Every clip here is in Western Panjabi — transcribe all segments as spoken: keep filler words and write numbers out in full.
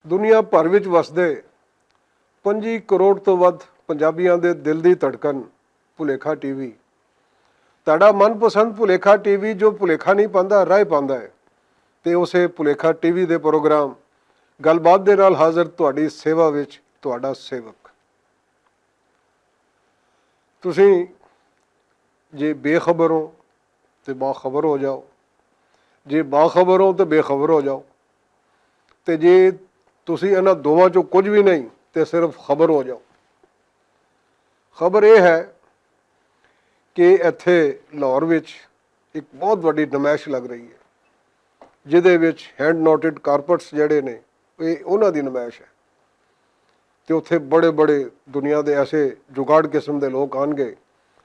دنیا بھر وچ وسدے پنجی کروڑ توں ودھ پنجابیاں دے دل دی دھڑکن، بھلیکھا ٹی وی۔ تہاڈا من پسند بھلیکھا ٹی وی جو بھلیکھا نہیں پاندا، راہ پاندا ہے۔ تے اسے بھلیکھا ٹی وی دے پروگرام گل بات دے نال حاضر تہاڈی سیوا وچ تہاڈا سیوک۔ تسی جے بے خبر ہو تے باخبر ہو جاؤ، جے باخبر ہو تے بے خبر ہو جاؤ، تے جے تسی انہاں دوواں چوں کچھ وی نہیں تے صرف خبر ہو جاؤ۔ خبر ایہہ ہے کہ ایتھے لاہور وچ اک بہت وڈی نمائش لگ رہی ہے، جدے وچ ہینڈ نوٹڈ کارپٹس جیہڑے نے، ایہہ انہاں دی نمائش ہے۔ تے اتھے بڑے بڑے دنیا دے ایسے جگاڑ قسم دے لوک آنگے،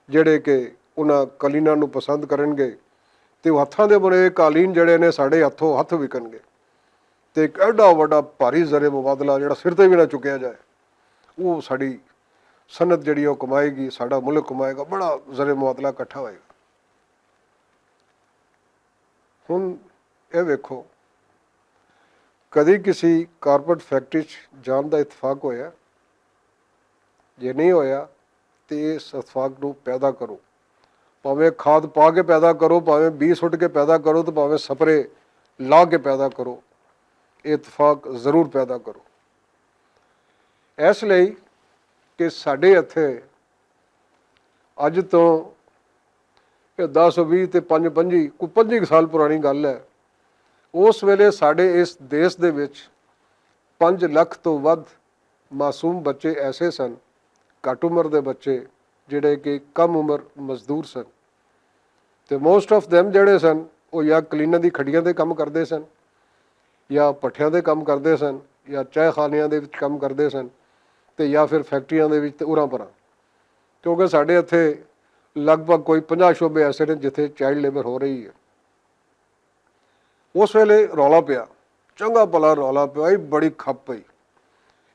جیہڑے کہ انہاں کالیناں نوں پسند کرنگے۔ تے او ہتھاں دے بنے قالین جیہڑے نے ساڈے ہتھوں ہتھ وکھنگے۔ تے اک ایڈا وڈا بھاری زر مبادلہ جیہڑا سر تے وی نہ چکیا جائے، او ساڈی صنعت جیہڑی او کمائے گی، ساڈا ملک کمائے گا، بڑا زر مبادلہ اکٹھا ہوئے گا۔ ہن ایہہ ویکھو، کدی کسی کارپٹ فیکٹری چ جان دا اتفاق ہویا؟ جے نہیں ہویا، تے اس اتفاق نوں پیدا کرو۔ پاویں کھاد پا کے پیدا کرو، پاویں بی سٹ کے پیدا کرو، تے پاویں سپرے لا کے پیدا کرو، اتفاق ضرور پیدا کرو۔ اس لئی کہ ساڈے اتھے اج توں ایہہ دس وی تے پنج پنجی کو پنجی سال پرانی گل ہے۔ اس ویلے ساڈے اس دیش دے وچ پنج لکھ توں ودھ معصوم بچے ایسے سن، گھٹ عمر دے بچے، جیہڑے کہ کم عمر مزدور سن۔ تے موسٹ آف دیم جیہڑے سن، او یا کلیناں دی کھڈیاں تے کم کردے سن، یا پٹھیاں تے کم کردے سن، یا چائے خانیاں دے وچ کم کردے سن، تے یا فیر فیکٹریاں دے وچ تے اراں پراں۔ کیونکہ ساڈے اتھے لگ بھگ کوئی پنجاہ شعبے ایسے نے جتھے چائلڈ لیبر ہو رہی ہے۔ اس ویلے رولا پیا، چنگا پلا رولا پیا، ایہہ بڑی کھپ پئی۔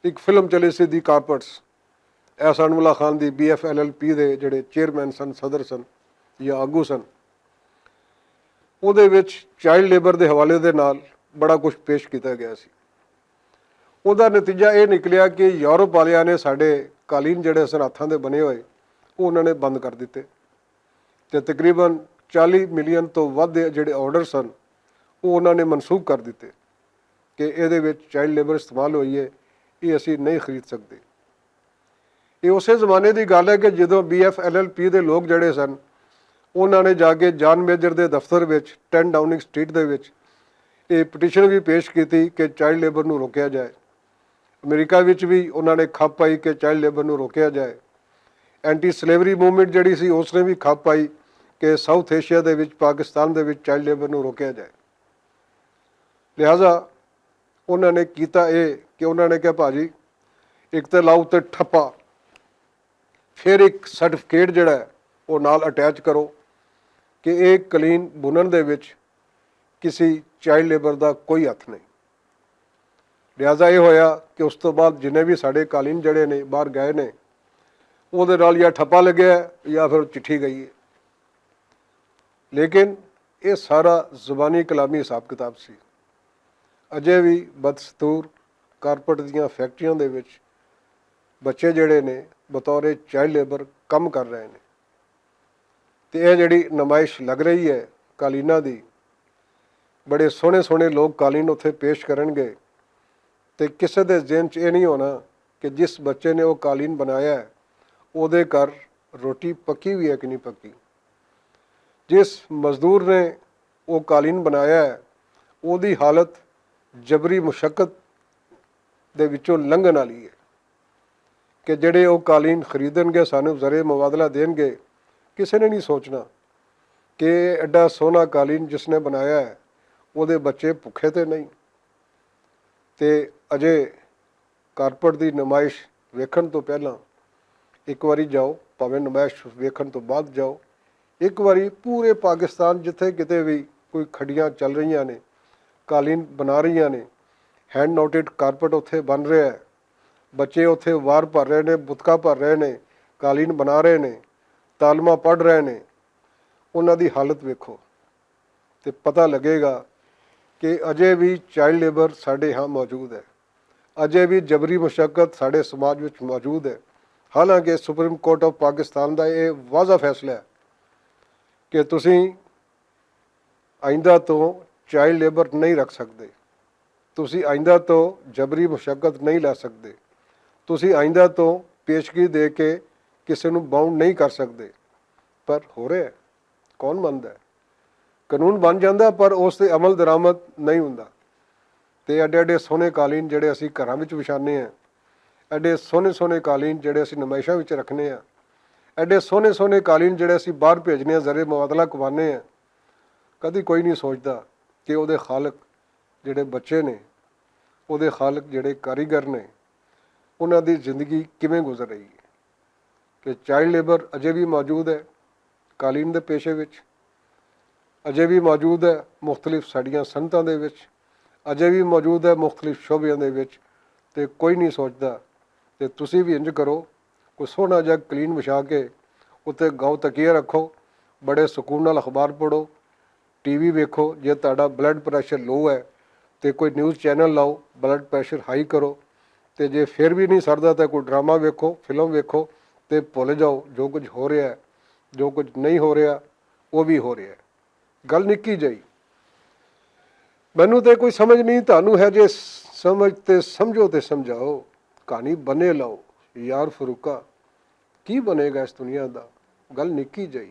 اک فلم چلی سی دی کارپٹس، احسان اللہ خان دی، B F L L P دے جیہڑے چیئرمین سن، صدر سن، یا آگو سن، اوہدے وچ چائلڈ لیبر دے حوالے دے نال بڑا کچھ پیش کیتا گیا سی۔ اوہدا نتیجہ ایہہ نکلیا کہ یورپ والیاں نے ساڈے قالین جیہڑے سن ہتھاں دے بنے ہوئے، او انہاں نے بند کر دتے۔ تے تقریبا چالی ملین توں ودھ جیہڑے آرڈر سن، او انہاں نے منسوخ کر دتے کہ ایہدے وچ چائلڈ لیبر استعمال ہوئی ہے، ایہہ اسی نہیں خرید سکدے۔ ایہہ اسے زمانے دی گل ہے کہ جدوں B F L L P دے لوگ جیہڑے سن، انہاں نے جا کے جان میجر دے دفتر وچ ٹین ڈاؤننگ سٹریٹ دے وچ ایہہ پٹیشن وی پیش کیتی کہ چائلڈ لیبر نوں روکیا جائے۔ امریکہ وچ وی انہاں نے کھپ پائی کہ چائلڈ لیبر نوں روکیا جائے۔ اینٹی سلیوری موومنٹ جیہڑی سی، اس نے وی کھپ پائی کہ ساؤتھ ایشیا دے وچ، پاکستان دے وچ چائلڈ لیبر نوں روکیا جائے۔ لہذا انہاں نے کیتا اے کہ انہاں نے کہا، "بھاجی، اک تے لاؤ تے ٹھپا، فیر اک سرٹیفکیٹ جیہڑا ہے، او نال اٹیچ کرو کہ اے کلین بنن دے وچ کسی چائلڈ لیبر دا کوئی ہتھ نہیں۔" لہذا ایہہ ہویا کہ اس توں بعد جنہیں وی ساڈے قالین جیہڑے نے باہر گئے نے، اوہدے نال یا ٹھپا لگیا ہے یا فیر چٹھی گئی ہے۔ لیکن ایہہ سارا زبانی کلامی حساب کتاب سی۔ اجے وی بدستور کارپٹ دیاں فیکٹریاں دے وچ بچے جیہڑے نے، بطور چائلڈ لیبر کم کر رہے نے۔ تے ایہہ جیہڑی نمائش لگ رہی ہے قالیناں دی، بڑے سوہنے سوہنے لوگ قالین اتھے پیش کرنگے۔ تے کسے دے ذہن چ ایہہ نہیں ہونا کہ جس بچے نے او قالین بنایا ہے، اوہدے گھر روٹی پکی وی ہے کہ نہیں پکی۔ جس مزدور نے او قالین بنایا ہے، اوہدی حالت جبری مشقت دے وچوں لنگھن والی ہے۔ کہ جیہڑے او قالین خریدنگے، سانوں زر مبادلہ دینگے، کسے نے نہیں سوچنا کہ ایہہ ایڈا سوہنا قالین جس نے بنایا ہے، اوہدے بچے بھکھے تے نہیں۔ تے اجے کارپٹ دی نمائش ویکھن توں پہلاں اک واری جاؤ، پاویں نمائش ویکھن توں بعد جاؤ، اک واری پورے پاکستان جتھے کتے وی کوئی کھڈیاں چل رہیاں نے، قالین بنا رہیاں نے، ہینڈ نوٹڈ کارپٹ اتھے بن رہیا ہے، بچے اتھے وار بھر رہے نے، بتکا بھر رہے نے، قالین بنا رہے نے، تعلیماں پڑھ رہے نے، انہاں دی حالت ویکھو۔ تے پتہ لگے گا کہ اجے وی چائلڈ لیبر ساڈے ہاں موجود ہے۔ اجے وی جبری مشقت ساڈے سماج وچ موجود ہے۔ حالانکہ سپریم کورٹ آف پاکستان دا ایہہ واضح فیصلہ ہے کہ تسی آئندہ توں چائلڈ لیبر نہیں رکھ سکدے، تسی آئندہ توں جبری مشقت نہیں لے سکدے، تسی آئندہ توں پیشگی دے کے کسے نوں باؤنڈ نہیں کر سکدے۔ پر ہو رہے ہیں، کون مندا ہے؟ قانون بن جاندا ہے پر اس تے عمل درآمد نہیں ہوندا۔ تے ایڈے ایڈے سونے قالین جیہڑے اسی گھراں وچ وچھانے ہیں، ایڈے سونے سونے قالین جیہڑے اسی نمائشاں وچ رکھنے ہیں، ایڈے سونے سونے قالین جیہڑے اسی باہر بھیجنے ہیں، ذریعے مبادلہ کمانے ہیں، کدی کوئی نہیں سوچدا کہ اوہدے خالق جیہڑے بچے نے، اوہدے خالق جیہڑے کاریگر نے، انہاں دی زندگی کیویں گزر رہی ہے؟ کہ چائلڈ لیبر اجے وی موجود ہے قالین دے پیشے وچ، اجے وی موجود ہے مختلف ساڈیاں صنعتاں دے وچ، اجے وی موجود ہے مختلف شعبیاں دے وچ، تے کوئی نہیں سوچدا۔ تے تسی وی انج کرو، کوئی سوہنا جا کلین وچھا کے اتھے گاؤ تکیہ رکھو، بڑے سکون نال اخبار پڑھو، ٹی وی ویکھو، جے تہاڈا بلڈ پریشر لو ہے تے کوئی نیوز چینل لاؤ، بلڈ پریشر ہائی کرو۔ تے جے فیر وی نہیں سردا تے کوئی ڈرامہ ویکھو، فلم ویکھو، تے بھول جاؤ جو کچھ ہو رہیا ہے، جو کچھ نہیں ہو رہیا، وہ وی ہو رہیا ہے۔ گل نکی جائی، مینوں تے کوئی سمجھ نہیں، تہانوں ہے جے سمجھ تے سمجھو تے سمجھاؤ۔ کہانی بنے لاؤ، یار فروقہ، کی بنے گا اس دنیا دا؟ گل نکی جائی۔